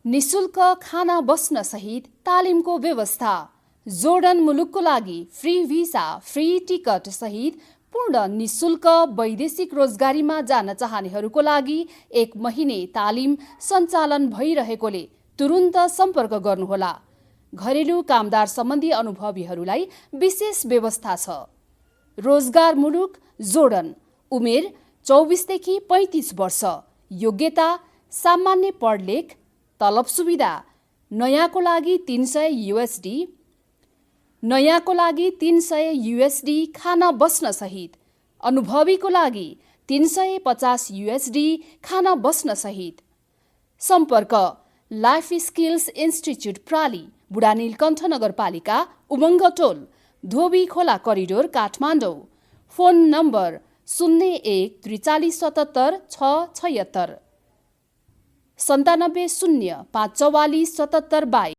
निशुल्क खाना बस्न सहित तालिमको व्यवस्था। जोर्डन मुलुकको लागि फ्री भिसा, फ्री टिकट सहित पूर्ण निशुल्क वैदेशिक रोजगारीमा जान चाहनेहरूको लागि 1 महिने तालिम सञ्चालन भइरहेकोले तुरुन्त सम्पर्क गर्नुहोला। घरेलु कामदार सम्बन्धी अनुभवीहरूलाई विशेष व्यवस्था छ। रोजगार मुलुक जोर्डन। उमेर 24 देखि 35 वर्ष। योग्यता सामान्य पढलेख। तलब सुविधा नयाँको लागि 300 USD, नयाँको लागि 300 USD खाना बस्न सहित, अनुभवीको लागि 350 USD खाना बस्न सहित। सम्पर्क लाइफ स्किल्स इन्स्टिच्युट प्राली, बुढानीलकण्ठ नगरपालिका, उमङ्ग टोल, धोबी खोला करिडोर, काठमाडौँ। Phone number 01 43 77 676, 97 0 544 77 22।